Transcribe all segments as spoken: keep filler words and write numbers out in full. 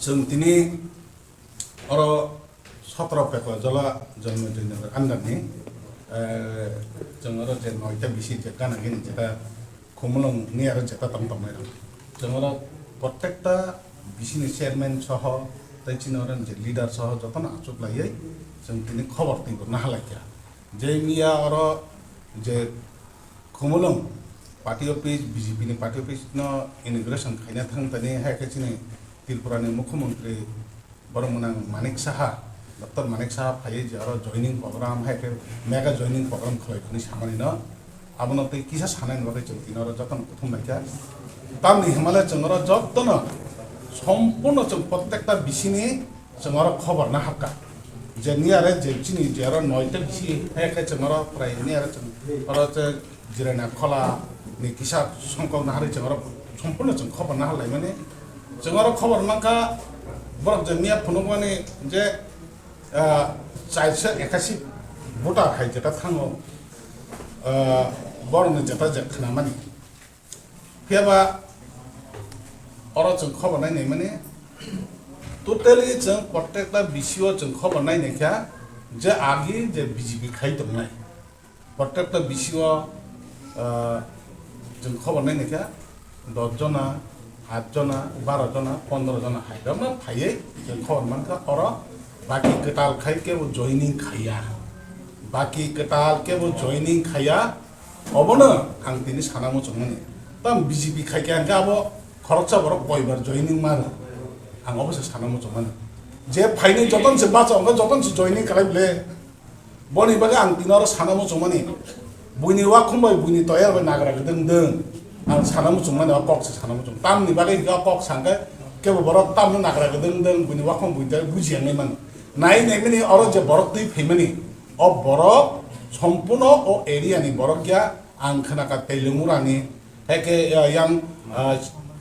Chwng tini oro sotro Pekla Jola Janmajoi Nagar under ni, eh, chwng oro je noita bisi je gana gini jeta Khumulwng ni aro jeta tong tong nai rok. Chwng oro protekta bisi ni chairman soho tei chini oro ni je leader soho jotono achuk laiwi chwng tini khobor twi bo naha lai kha. Je miya oro je Khumulwng party office, B J P ni party office no inauguration khaina thang tani hai khe chini Tripura ni Mukhyamantri borok mwnang Manik Saha, Doctor Manik Saha phaiwi je oro joining program hai khe mega joining program khlai thani samani no abono tei kisa sanai ni bagwi chwng tini oro jotono kuthum lai kha. Tamni hwnmale chwng oro jotono sompurno chwng protekta bisini chwng oro khobor naharkha je niyare je chini je oro noita bisi hai khe chwng oro prai niyare chwng oro je Jirania Khola ni kisa songkok naharwi chwng oro sompurno chwng khobor naharlaimani. Chwng oro khobor mankha borok je miya phunukmani je, ah, chairso ekasi voter hai jeta thango, ah, borokni jeta je khnamani. Phiya ba oro chwng khobor nai naimani, totally chwng protekta bisio chwng khobor nai naikha je agi je B J P khai tongnai. Protekta bisio, ah, chwng khobor nai naikha dos jona, at jona, baro jona, pondro jona hai rokno phaiwi chwng khobor mankha oro baki kwtal khai kebo joining khaiya. Baki kwtal kebo joining khaiya. Obono ang tini sana muchungmani. Tam B J P khai khe ang khe abo khoroksa borok koibar joining mano. Ang obo se sana muchungmani. Je phainai joton se bacha, ang joton se joining khlai bole. Boni bagwi ang tini oro sana muchungmani. Buini wakhum bai buini toyar bai nagra gdwng dwng. Ang sana muchungmani, o kok se sana muchung. Tamni bagwi hwnkhe o kok sangkhe kebo borok tamno nagra gdwng dwng, buini wakhum buini toyar bujiya nai mano. Nai naimani oro je borok twi phaimani. O borok sompurno o area ni borok ya, ang khwnakha Teilungurani, hai khe, ah, yang, ah,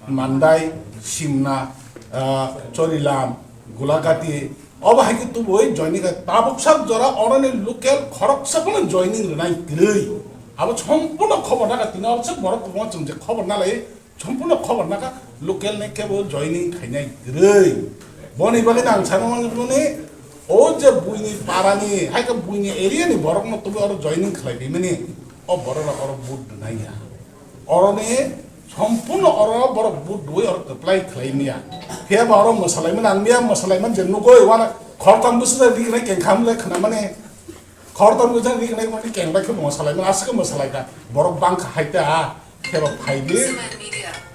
Mandai, Simna, ah, Chorilam, Gulagati, obo hai khe tubui joining kha tabuk sak jora oroni local khoroksa phano joining rwnai kwrwi. Abo sompurno khobor naka tini oro se borok kwbangma chwng je khobor nalai. Sompurno khobor naka local ni kebo joining khainai kwrwi. Boni bagwi ang sana mani o je buini parani, hai khe buini area ni borokno tubui oro joining khlai phaimani, o borok rok oro vote rwnai ya. Oroni sompurno oro borok vote rwui oro kwplai khlai maya. Phiya ba oro mwsalaimani ang maya mwsalaimani je nugui wana khortam bwswk riknai kengkham le khwnamani. Khoroktham gwnang ri khnai mani keng bai khe mwsalai mani aswk mwsalai kha. Borok bang kha hai ta. Khe ba phai di.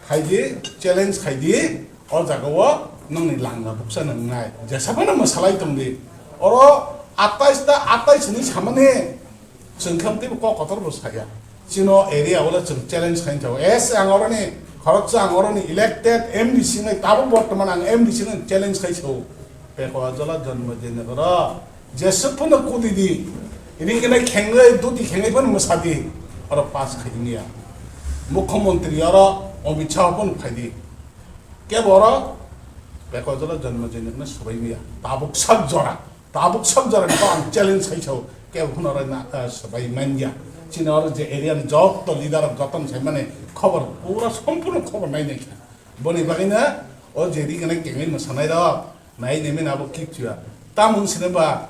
Phai di, challenge khai di. O jaga o nongni langma buksa nang nai. Jesa phano mwsalai tong di. Oro atais ta atais ni samani chwng khe teibo kok kotor bo saya. Chino area o le chwng challenge khai thago. Es ang oroni khoroksa ang oroni elected M D C nai tabuk bortoman ang M D C nai challenge khai thago. Pekla Jola Janmajoi Nagar o. Jeswk phano kudi di, ri kene khengwi, duti khengwi phano mwsa di, oro pass khai di ya. Mukhyamantri oro Amit Shah phano phai di. Kebo oro Pekla Jola Janmajoi Nagar no swbai maya. Tabuk sak jora, tabuk sak jora ni ang challenge khai sao. Kebo phano oro na, eh, swbai man ya. Chini oro je area ni joto leader rok joto ni sai mani khobor pura sompurno khobor nai nai kha. Boni bagwi no o je ri kene khengwi mwsanai rok. Nai nai mena abo kikchua. Tamung sini ba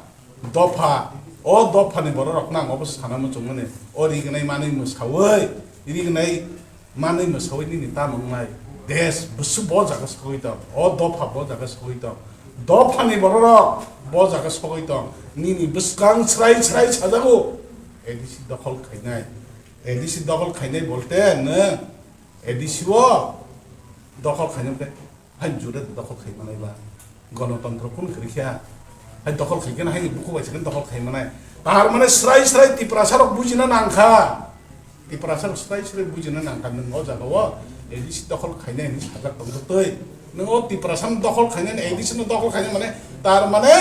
dopha. O dopha ni borok rok nang obo sana muchung mani. O rignai manwi mwsawi. Rignai manwi mwsawi nini tamung nai. Des busu bo jaga sogwi tong. O dopha bo jaga sogwi tong. Dopha ni borok rok bo jaga sogwi tong. Nini bwskang srai srai sajago. A D C dokhol khainai. A D C dokhol khainai bolte nw A D C o dokhol khainai bolte. Hai jure dokhol khai manai ba. Gonotontro kun kri kha. Hai dokhol khai kena hai buku bai sakhen dokhol khai manai. Tar mane srai srai Tiprasa rok bujina nang kha. Tiprasa rok srai srai bujina nang kha nung o jaga o A D C dokhol khainai ni sajak tong twi. Nung o Tiprasa dokhol khainai A D C no dokhol khainai mane tar mane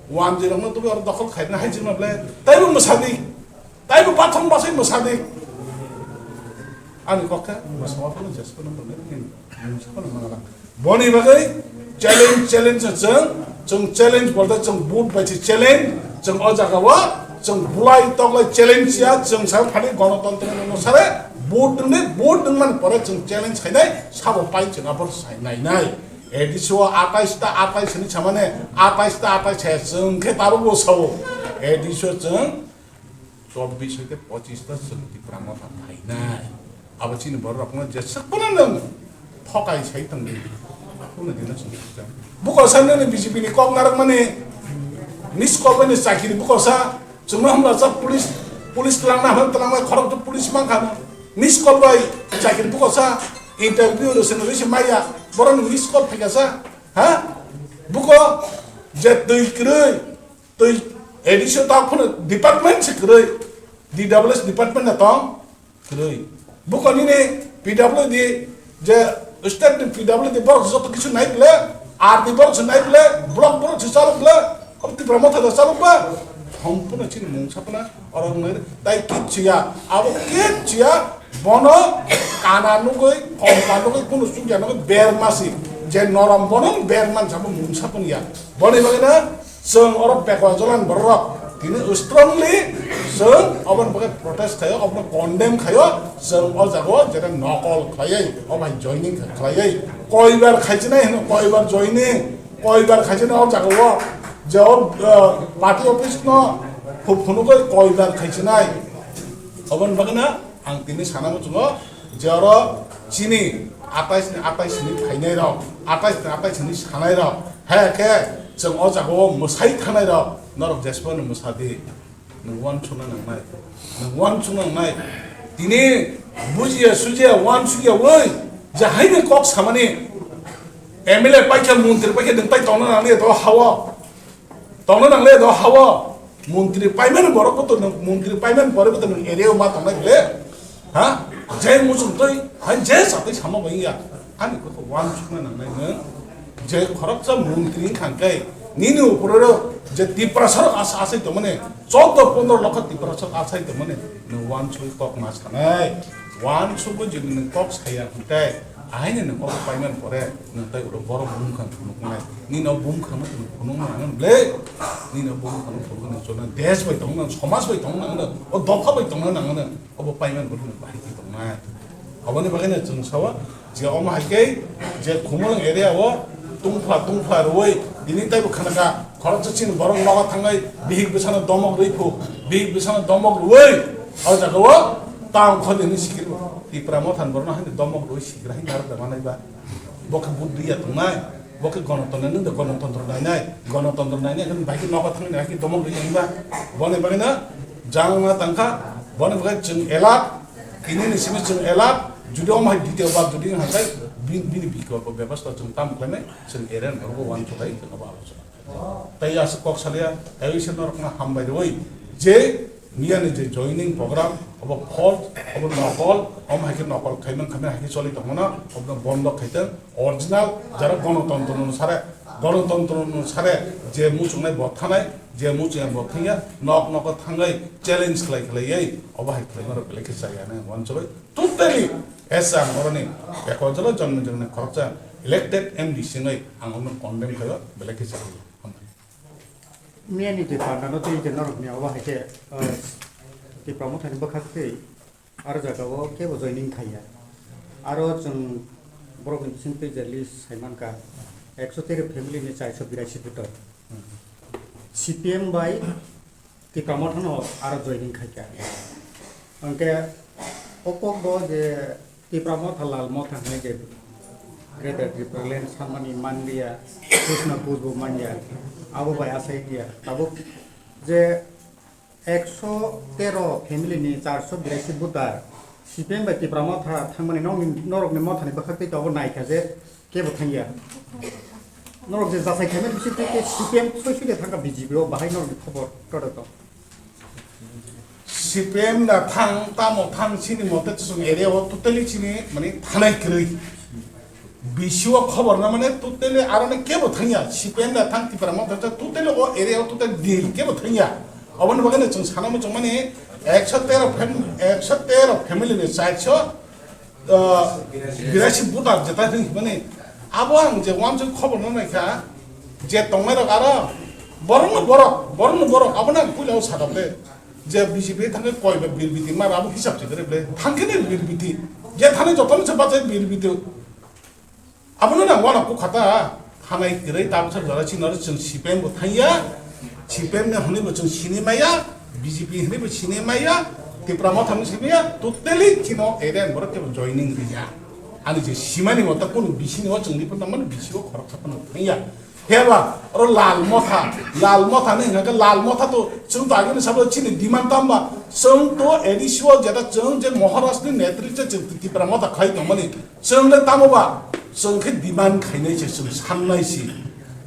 wanjwi rok no twi oro dokhol khainai hai jima ble. Tai bo mwsadi. Tai bo pathom basai mwsadi. Ani kok khe mwsama phano jesphano mwnwi mwnwi phano mangala. Boni bagwi challenge, challenge chwng, chwng challenge bolte chwng vote bai se challenge, chwng o jaga o chwng bulai toklai challenge ya, chwng sa phani gonotontro no sare vote dwngwi, vote dwngmani pore chwng challenge khainai sabo pai chwng abor sai nai nai. A D C o atais ta atais hinwi samani, atais ta atais saya chwng khe tabukbo sao. A D C o chwng chobbish hoite pochis ta chwng Tipra Motha phainai. Abo chini borok rokno jeswk phano nwng thokai sai tongdi. Phano dino chwng kisa. Buko sa nini B J P ni kok narwkmani, miss call bai ni chakiri buko sa, chwngno hamla sa police, police twlangna hwn twlangnai khorok to police mankha no. Miss call bai chakiri buko sa, interview rwswng rwswng maya, borok ni miss call phaikha sa, ha? Buko je twi kwrwi, twi A D C o tak phano department se kwrwi, D W S department na tong kwrwi. Buko nini P W D je state ni P W D borok joto kisu nai bwle, R D borok se nai bwle, block borok se chalok bwle, ob Tipra Motha da chalok ba. Hom phano chini mung sapna oro nai tai kichu ya, abo kichu ya, bono kana nugui, kompa nugui, kunu sugya nugui, bermasi je norom bono berman sabo mung sapna ya. Boni bagwi na chwng oro beko jolan borok tini strongly chwng oboni bagwi protest khayo, obono condemn khayo, chwng o jaga o jeta nokol khlaiwi, o bai joining khlaiwi, koibar khaichinai hino, koibar joining, koibar khaichinai o jaga o je o, uh, party office no phunukgwi koibar khaichinai. Oboni bagwi na ang tini sana muchungo je oro chini atais ni atais ni phainai rok, atais ni atais ni sanai rok, hai khe chwng o jaga o mwsai thanai rok, norok jesbo no mwsa di, nwng uansukna nangnai, nwng uansukna nangnai. Tini bujiya sujiya uansukya oi, je haino kok samani M L A paikha, montri paikha, nwng tai tongna nangliya to hao. Tongna nangle do hao. Montri paiman borok bo to nwng, montri paiman pore bo to nwng area o ma tongnai bole. Ha? Je muchung twi, ha, je satwi sama bai ya. Ani kok uansukna nangnai nwng. Je khoroksa montri wngkha khe nini upor o je Tiprasa rok asa asai tongmani, choudo pondro lokho Tiprasa rok asai tongmani, nwng uansuk kok ma sanai. Uansukgo je nwng kok saya hwnkhe, ahaino nwng kok paiman pore nwng tai uro borok bumkhang phunuknai. Nini o bumkhangno phunukma nangani bwle. Nini o bumkhangno phunuknai chwla desh bai tongna, somaj bai tongna nangano, o dopha bai tongna nangano, obo paiman bo nwng bahai khe tongnai. Aboni bagwino chwng sao, je omo hai khe, je Khumulwng area o tungphla tungphla rwui, tini taibo khanaka, khoroksa chini borok nogo thangwi, bihik bwsano domok rwi phu, bihik bwsano domok rwui, o jaga o town khodi ni sikiri bo. Tipra Motha ni borokno haino domok rwui sikiri hai narwk da manai ba. Bo khe buddhi ya tongnai, bo khe gonotontro nang de gonotontro nainai, gonotontro nainai khe bai khe nogo thangwi nai khe domok rwui nai ba. Boni bagwino jang ma tangkha, boni bagwi chwng elak, tini ni simi chwng elak, judi omo hai ditio bar judi wng hai khe bin-, bini bikolpo bebostha chwng tamo khlainai, chwng eren borok bo uansuk hai chwng abo alochona. Tai aswk kok salia, tai se norokno hambai rwui je miyani je joining program, obo false, obo nokol, omo hai khe nokol khaimang khaimang hai khe choli tongmano, obono bondo khaitwng, original, jara gonotontro no sare, gonotontro no sare, je muchungnai bo thanai, je muchungnai bo thangya, nok nogo thangwi challenge khlai khlaiwi, obo hai khlaima rok belai khe chaya nai uansugwi, totally, as ang oroni, beko jolo jonmo jonmo khoroksa elected M D C wngwi ang obono condemn khaio, belai khe chaya. Miyani je panda no tei je norok ni obo hai khe, ah, Tipra Motha ni bwkhak tei aro jaga o kebo joining khaiya. Aro chwng borok ni bising twi je list sai mankha, ekso tero family ni chairso birasi voter. C P M bai Tipra Motha no aro joining khaikha. Hwnkhe o kok bo je Tipra Motha, Lal Motha hinwi je Greater Tipraland sanmani manliya, Krishna Buj bo manya, abo bai asai dia. Tabuk je ekso tero family ni charso birasi voter, C P M bai Tipra Motha thangmani nokni, norokni Motha ni bwkhak twi tabuk naikha je kebo thangya. Norok je jasai khaimani bising twi C P M soi soi de thangkha B J P o, bahai norokni khobor koto tong. C P M da thang, tamo thang, chini mote chwng area o totally chini mane thanai kwrwi. B C O khobor na mane totally aro ni kebo thangya. C P M da thang, Tipra Motha totally o area o totally deal kebo thangya. Oboni bagwi no chwng sana muchung mani ekso tero fam-, ekso tero family ni chairso ah, birasi voter jeta hwnwi hwnmani, abo ang je uansuk khobor no naikha, je tongnairok aro borokno borok, borokno borok, abono ang puila o sakha ble, je B J P thangwi koi ba birbiti mar abo hisab se kare ble, thangkhe ni birbiti, je thani jotono se bachai birbiti. Abono nang wana kukhata hanai kwrwi tabsa jora chini oro chwng C P M bo thangya, C P M ni hwnwi bo chwng sini maya, B J P hwnwi bo sini maya, Tipra Motha hwnwi sini maya, totally chino area ni borok kebo joining riya. Ani je simani mota kunu bisini o chwng ni phano mani bisi o khorok sa phano thangya. Heba oro Lal Motha, Lal Motha ni hwnka khe Lal Motha to chwng to agini sabo chini demand tamba chwng to A D C o jeta chwng je Maharaj ni netritwe chwng Tipra Motha khai tongmani. Chwng le tamo ba, chwng khe demand khainai se, chwng sannai se.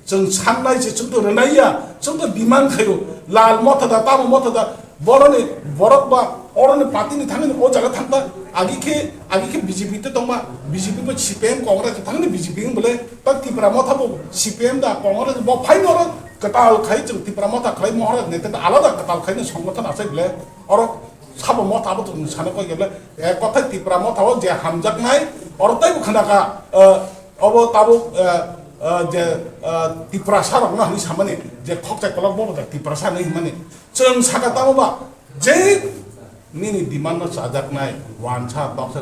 Chwng sannai se, chwng to rwnai ya, chwng to demand khaio. Lal Motha da, tamo Motha da, boroni, borok ba, oroni party ni thangni o jaga thangta, agi khe, agi khe B J P te tongma, B J P bo C P M Congress thangni B J P wng bole, ta Tipra Motha bo C P M da, Congress bo phai noro kwtal khai chwng Tipra Motha khlai Maharaj nete da alada kwtal khai no songgothon achai bole, oro Sabo Motha bo chwng sana koi khe, eh, kothai Tipra Motha o je hamjaknai, oro taibo khna kha, eh, obo tabuk, eh, eh, je, eh, Tiprasa rokno hwnwi samani, je khokchai kolok bo da Tiprasa hwnwi hwnmani. Chwng saka tamo ba, je nini demand no chajaknai, wansa, toksa,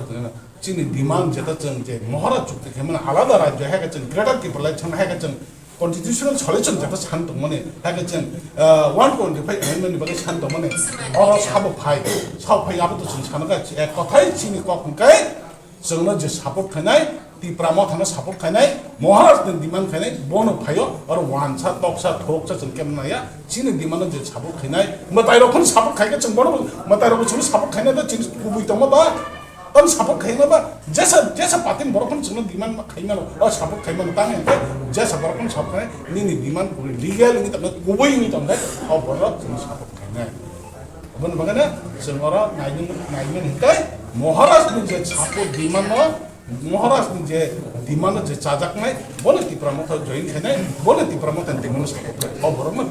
chini demand jeta chwng je Maharaj chukti khe mani alada rajyo hai khe chwng Greater Tipraland chwng hai khe chwng constitutional solution jeta san tongmani, hai khe chwng, ah, one twenty-five amendment ni bagwi san tongmani, oro sabo phai, sabo phai abo to chwng sana kha, ek kothai chini kok hwn khe chwngno je support khainai, Tipra Motha no support khainai, Maharaj ni demand khainai, bono phaio, oro wansa, toksa, thoksa chwng kemna ya, chini demand no je support khainai, mwtai rok phano support khai khe chwng bono, mwtai rok chwng support khainai da chini kubui tongma ba, Tamo support khaima ba, jesa, jesa party borok phano chwngno demand ma khaima no, o support khaima no, tamo hwnkhe jesa borok phano support khai, nini demand kubui legal wngwi tongkha, kubui wngwi tongkha, o borok chwngno support khainai. Aboni bagwi no chwng oro naimani, naimani hwnkhe Maharaj ni je support demand no, Maharaj ni je demand no je chajaknai, bono Tipra Motha join khainai, bono Tipra Motha ni demand no support khai, o borok no